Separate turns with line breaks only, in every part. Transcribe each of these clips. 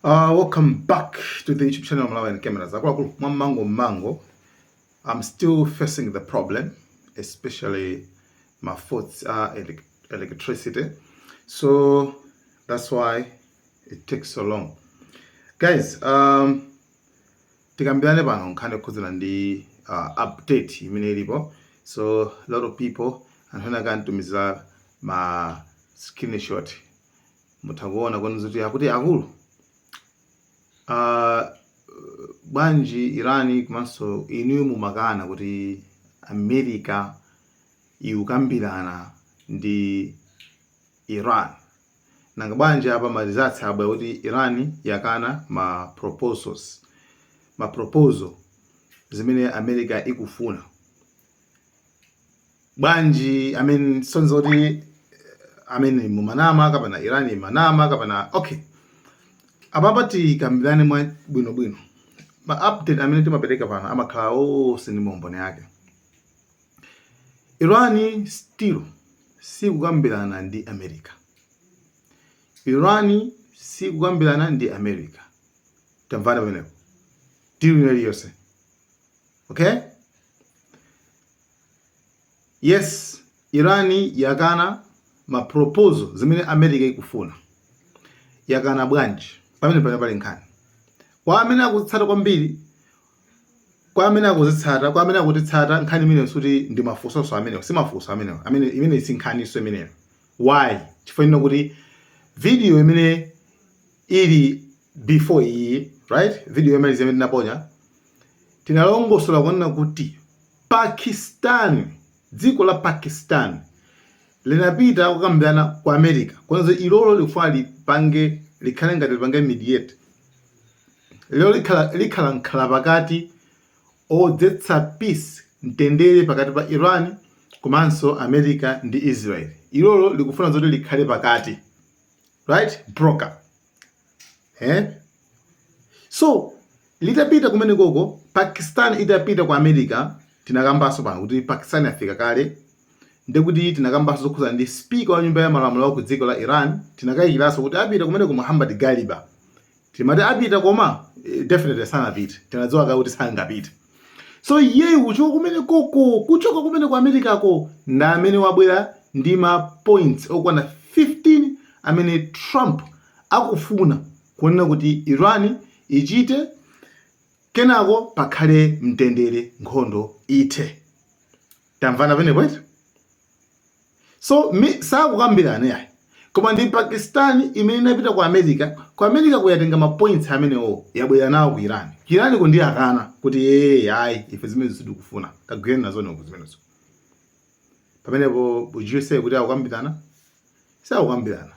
Welcome back to the YouTube channel Malawian Cameras. Akuluakulu mwa mmango. I'm still facing the problem, especially my faults are electricity. So that's why it takes so long. Guys, tikambirane pano nkhani yokhudzana ndi update imene ilipo. So a lot of people, anthu ena akanditumizira ma screenshot, mutha kuona kuti akuti akulu, bwanji Iran komanso inuyo mumakana kuti America ikukambirana ndi Iran? Nanga bwanji apa ma results abwera kuti Iran yakana ma proposals, ma proposal zimene America ikufuna? Bwanji? I mean, sonza kuti, I mean, mumanama kapena Iran imanama kapena? Okay, apapa tikambirane mwa bwinobwino. Ma update amene timapereka pano amakhala onse ndi maumboni ake. Iran still sikukambirana ndi America. Iran sikukambirana ndi America, tamvana pamenepo, deal iliyonse, okay? Yes, Iran yakana ma proposal zimene America ikufuna. Yakana bwanji? Pamene pano pali nkhani kwa amene akutsata kwambiri, kwa amene akuzitsata, kwa amene akutitsata. Nkhani imeneyo suti ndi mafunsoso amenewo, si mafunso amenewo amene imene si nkhaniso imeneyo. Why? Chifukwa ino kuti video imene ili before iyi, right, video imene imene tinaponya, tinalongosola kunena kuti Pakistan, dziko la Pakistan linapita kukambirana ku America, kwanza ilolo likufuna lipange, likhale ngati lipange mediate. Lero likhala nkhala pakati odzetsa peace, mtendere pakati pa Iran komanso America ndi Israel. Ilolo likufuna zoti likhale pakati, right, broker, eh? So litapita kumene koko, Pakistan itapita ku America, tinakambanso pano kuti Pakistan afika kale. Ndekuti tinakambanso zokhuza ndi speaker wa nyumba ya malamulo ku dziko la Iran. Tinakayikiranso kuti apita kumene ku Muhammad Ghalibaf, timati apita, koma definitely sanapite. Tinadziwa kale kuti sangapite. So iyeyu kuchoka kumene koko, kuchoka kumene ku Americako, ndi amene wabwera ndi ma points okwana 15 amene Trump akufuna kunena kuti Iran ichite, kenako pakhale mtendere, nkhondo ithe. Tamvana penepo eti? So sakukambirana yayi, koma ndi Pakistan imene inapita ku America. Ku America kuyatenga ma points amenewo, yabwera nawo ku Iran. Ku Iran kundi akana kuti, "Ee, ayi, ife zimene sitikufuna, kagwireni nazoni uku zimenezo." Pamenepo ujiwese kuti akukambirana, sakukambirana.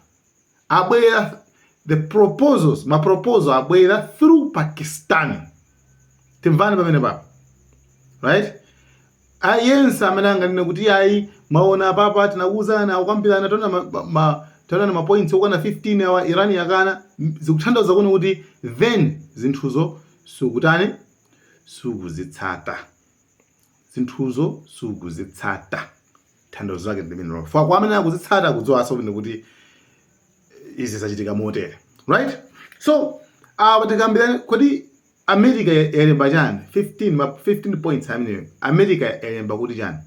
Abwera the proposals, ma proposal abwera through Pakistan. Timvane pamene papo, right? Ayense amene anganene kuti, "Ayi, mwaona papa tinakuwuzana akukambirana, taona taona ma points okwana 15 awa, Iran yakana," zikutanthauza kuona kuti then zinthuzo sukutani, sukuzitsata, zinthuzo sukuzitsata. Tanthauzo lake ndi limene fa kwa amene akuzitsata akudziwanso pene kuti izi zachitika motere, right? So apa tikambirane, kodi America yalemba chani? 15, ma 15 points ameneyo America yalemba kuti chani?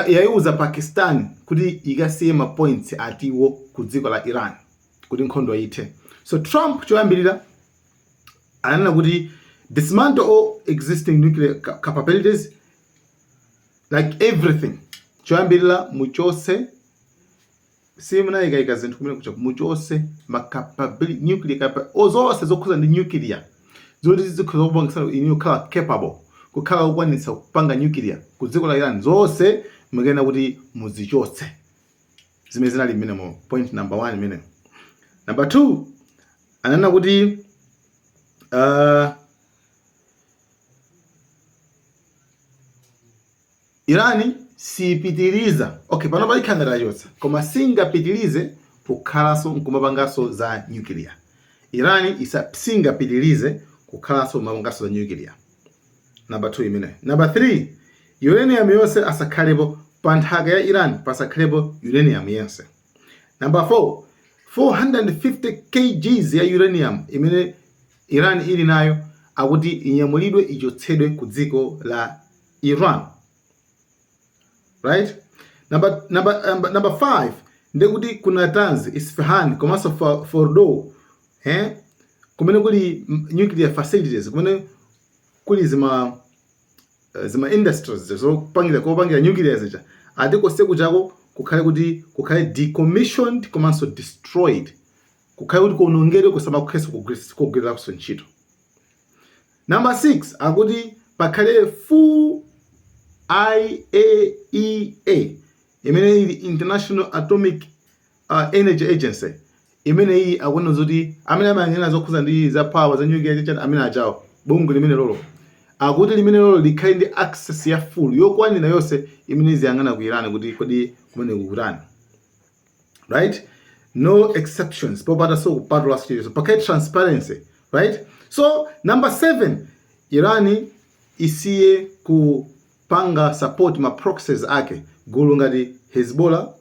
Yaiuza Pakistan kuti ikasiye ma points atiwo ku dziko la Iran kuti nkhondo ithe. So Trump choyambirira ananena kuti dismantle all existing nuclear capabilities, like everything. Choyambirira, muchose, simunayikayika zinthu kumene kucha, muchose ma capability, nuclear zonse zokhuza ndi nuclear, zoti zikhoza kupangisa inu kukhala capable, kukhala kukwanitsa kupanga nuclear ku dziko la Iran, zonse mukena kuti muzichotse zimene zinali mmenemo. Point number one imene. Number two, ananena kuti Iran sipitiriza, okay, pano pali khanga tachotsa, koma singapitirize kukhalanso nkumapanganso za nuclear. Iran isa singapitirize kukhalanso kumapanganso za nuclear. Number 2 imene. Number 3, uranium yonse asakhalepo pa nthaka ya Iran, pasakhalepo uranium yense. Number 4, 450 kgs ya uranium imene Iran ili nayo akuti inyamulidwe, ichotsedwe ku dziko la Iran, right? Number 5, ndekuti ku Natanz, Isfahan komanso Fordow, kumene kuli nuclear facilities, kumene kuli zima industries zopangira, kopangira nuclear zija, ati konse kuchako kukhale kuti kukhale decommissioned komanso destroyed, kukhale kuti kuonongedwe, kusamakhalenso kugwiranso ntchito. Number 6, akuti pakhale full IAEA, imene ili International Atomic Energy Agency, imene iyi akuona zoti amene amayang'anira zokhuza ndi za power za nuclear chachani, amene achawo, bungwe limene lolo, akuti limene lolo likhale ndi access ya full yokwanira yonse imene iziyang'ana ku Iran kuti kodi kumene kukutani, right? No exceptions, popata so kupatula chilichonse, pakhale transparency, right? So number 7, Iran isiye kupanga support ma proxies ake, gulu ngati Hezbollah,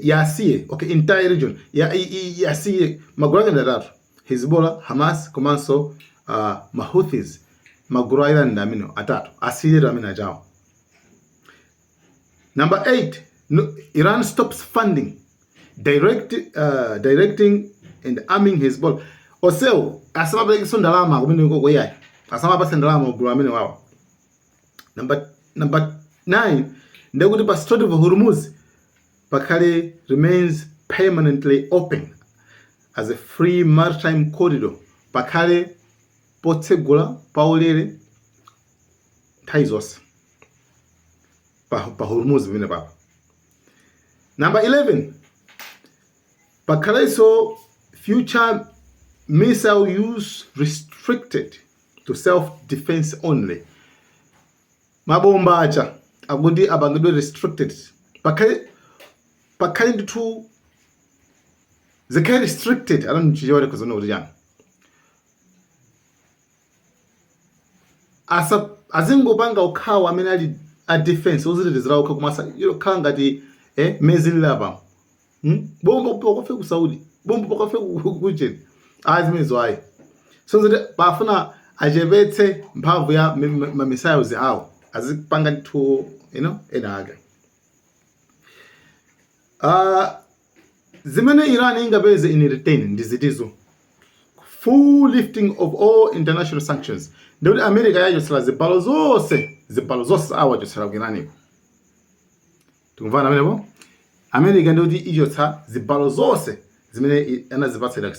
yasiye, okay, entire region ya, yasiye magulu ake ndi atatu: Hezbollah, Hamas komanso ma Houthis. Magulu a Iran ndi amene atatu, asiyiretu amene achawo. Number 8, no, Iran stops funding, directing and arming Hezbollah. Osewo asamaperekenso ndalama kumene koko yayi, asamapase ndalama gulu amene wawo. Number 9, ndekuti pa Strait of Hormuz pakhale remains permanently open as a free maritime corridor, pakhale potsegula paulere nthawi zonse pa Hormuz pamene papa. Number 11, pakhalenso future missile use restricted to self defense only. Mabomba acha akuti apangidwe restricted, pakhale ndithu zikhale restricted. Anamchichewa kuzona kuti chani, asa azingopanga okhawo amene ali a defense, ozitetezera okha, koma khala ngati mezilili apa, Bomba pakafe ku Saudi, bomba pakafe ku kucheni, ayi, zimenezo ayi. So zoti pafuna achepetse mphamvu ya ma missiles awo, azipanga ndithu ena ake. Zimene Iran ingapeze in return ndi zitizo? Full lifting of all international sanctions, ndikuti America yachotsera zibalo zonse, zibalo zonse awachotsera ku Iraniko. Tikumvana amenepo? America ndikuti ichotsa zibalo zonse zimene anazipatsa Iraq.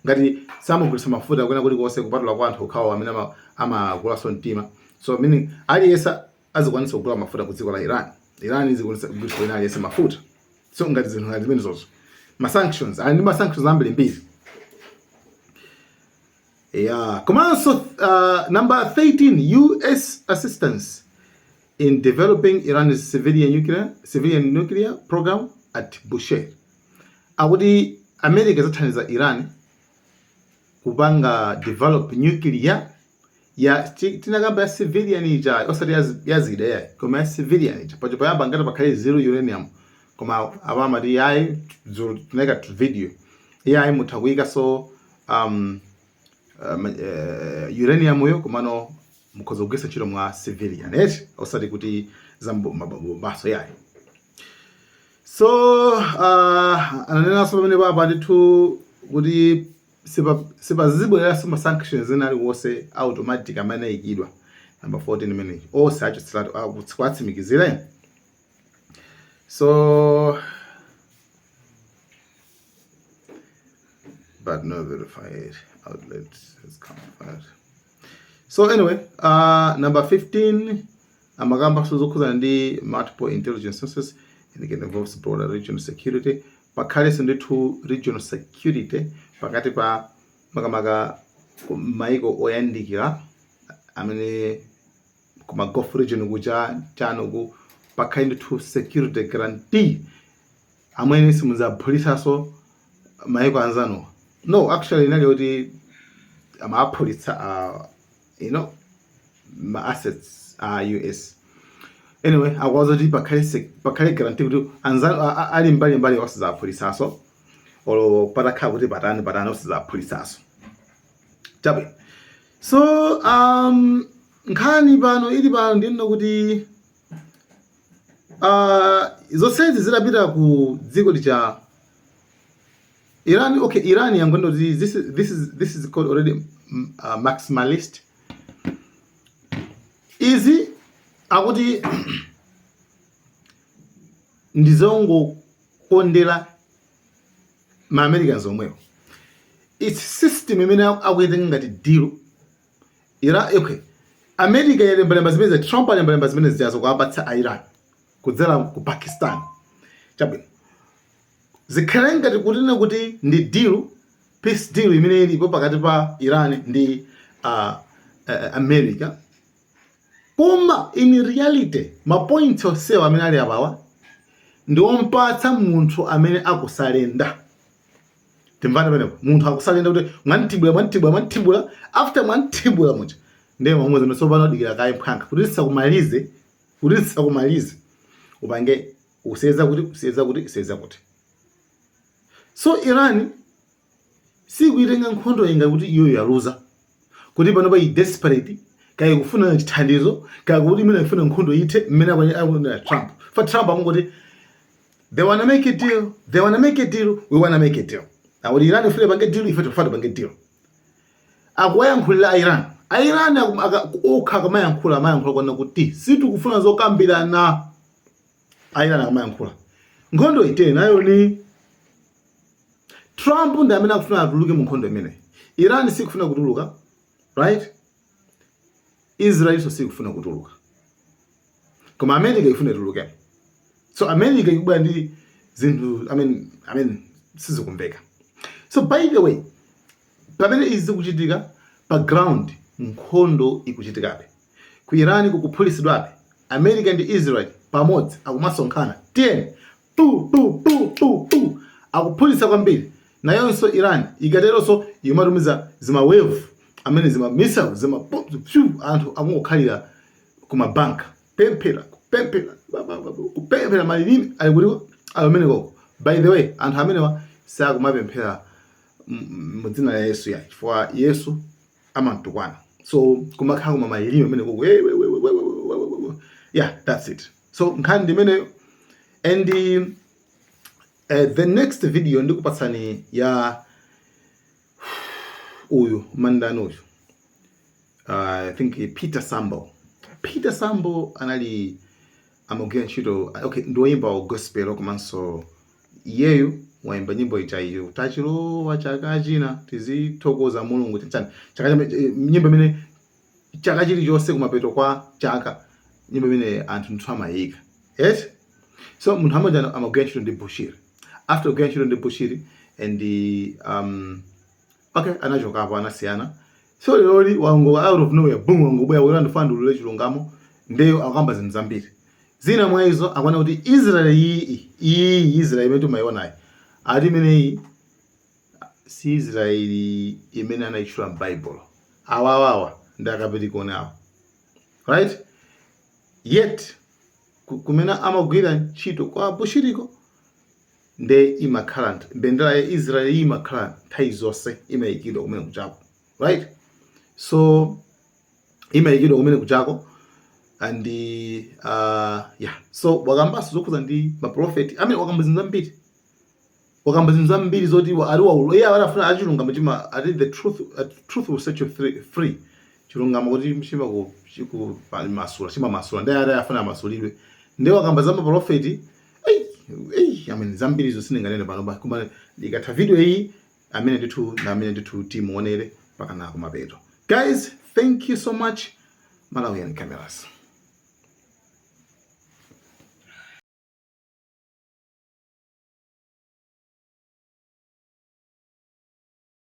Ngati samagulitsa mafuta kwena kulikonse kupatula kwa anthu okhawo amene amagulanso mtima, so meaning aliyense azikwanisa kugula mafuta ku dziko la Iran, Iran izikwanisa kugulitsa wina aliyense mafuta. So ngati zinthu ngati zimene zozo, ma sanctions ali ndi ma sanctions ambirimbiri, yeah. Komanso number 13, US assistance in developing Iran's civilian nuclear program at Bushehr. Akuti America izathandiza Iran kupanga develop nuclear ya tinakamba ya civilian ija, osati ya zida yayi, koma ya civilian ija. Pacho payamba ngati pakhale zero uranium, koma apa amati yayi, dzulo tinayika video yayi, mutha kuyika so uranium yo, komano mukhoza kugwiritsa ntchito mwa civilian eti, osati kuti za mabombaso yayi. So ananenanso pamene papa ndithu kuti sipazibwereranso ma sanctions ena aliwonse automatic amene ayikidwa. Number 14 imeneyi, onse achotseratu, kuwatsimikizira. So but no verified outlet has come out. So anyway, number 15 amakamba zokhuzana ndi multiple intelligence sources and it involves broader regional security. Pakhalenso ndithu regional security pakati pa makamaka maiko oyandikira amene kuma Gulf region kucha chanuku, pakhale ndithu security guarantee, amwene simudzaphulitsanso maiko anzanuwa. No, actually inali yoti amaphulitsa ma assets a US. Anyway, akuwaza kuti pakhale guarantee kuti anzanu ali mbali mbali osazaphulisaso, olo patakhala kuti patani patani osazaphulisaso. Chabwino. So nkhani pano ili pano ndinena kuti zonsezi zidapita ku dziko lija Iran. Okay, Iran yangondo this is called already maximalist. Izi akuti ndizongokondera ma Americans omwewo. It's system imene akuitenga ngati deal. Iran, okay, America yalembalemba zimene, Trump alembalemba zimene zijazo kuwapatsa a Iran kudzera ku Pakistan. Chabwino, zikhale ngati kutina kuti ndi deal, peace deal imene ilipo pakati pa Iran ndi America, koma in reality ma points onsewa amene ali apawa ndi ompatsa munthu amene akusurrender. Timvane penepo, munthu akusurrender kuti mwantibula, mwantibula, mwantibula. After mwantibula muja, ndiye mamwe tsopano dikira kaye mphwanga kuti tisakumalize, kuti tisakumalize upange useza kuti, useza kuti, useza kuti. So Iran sikuitenga nkhondo inga kuti iyo yaluza, kuti pano pa i desperate, kaya kufuna chithandizo, kaya kuti imene ifuna nkhondo ithe mmene akunena Trump. Fa Trump akungoti they wanna make a deal, they wanna make a deal, we wanna make a deal. Akuti Iran ifune pange deal, ife tifuna pange deal. Akuwayankhulira a Iran. A Iran okha akamayankhula, amayankhula kwana kuti sitikufuna zokambirana. A Iran akamayankhula, nkhondo ite nayo ni Trump ndi amene akufuna atuluke mu nkhondo imeneyi. Iran sikufuna kutuluka, right? Israel so sikufuna kutuluka, koma America ifuna ituluke. So America ikubwera ndi zinthu, I mean, sizikumveka. So by the way, pamene izi zikuchitika pa ground, nkhondo ikuchitikabe ku Iran, kukuphulisidwabe. America ndi Israel pamodzi akumasonkhana, tiyeni, pu pu pu pu pu, akuphulitsa kwambiri. Nayonso Iran ikateronso imatumiza zima wave amene zima missile zima pu, pyu, anthu akungokhalira kumabanka pemphera, kupemphera, kupemphera malilime ali kuti ali amene koko. By the way, anthu amenewa sakumapemphera mu dzina la Yesu ya, chifukwa Yesu amamtukwana. So kumakhala kuma malilime amene koko, hey, we, we, we, we, we, we, we, we. Yeah, that's it. So nkhani ndimeneyo. And the next video ndikupatsani ya uyu mandani uyu, I think Peter Sambo. Peter Sambo anali amagwira ntchito, okay, ndi woyimba wa gospel, komanso iyeyu wayimba nyimbo ija iyo, "Tachilowa chaka china tizithokoza Mulungu," chani chaka nyimbo imene chaka chilichonse kumapeto kwa chaka, nyimbo imene anthu ndithu amayika, yes. So munthu amodzi amagwira ntchito ndi Bushiri. After kugwira ntchito ndi Bushiri and okay, anachokapo, anasiyana. So leroli wango out of nowhere, boom, wangobwera kuti andifuna ndulule chilungamo. Ndeyo akamba zinthu zambiri. Zina mwa izo akuona kuti Israel iyi iyi, Israel imene timayionayi, ati imeneyi si Israeli imene anayitchula m'Baibulo. Awawawa ndi akapirikoni awo, right? Yet kumene amagwira ntchito kwa Bushiriko nde imakhala mbendera ya Israeli, imakhala nthawi zonse imayikidwa kumene kuchako, right? So imayikidwa kumene kuchako. And yeah, so wakambanso zokhuza ndi maprofeti amene wakamba zinthu zambiri, wakamba zinthu zambiri zoti ali waulo iye anafuna achilungamo chima ati the truth, truth will set you free. Chilungamo kuti chima ku chiku masula, chima masula, ndiye ati afuna amasulidwe. Ndiye wakamba za maprofeti. Ei ei, I mean, zambiri zo sindinganene pano ba, koma ikatha video iyi amene ndithu na amene ndithu timuonere mpaka na kumapeto. Guys, thank you so much. Malawian Cameras.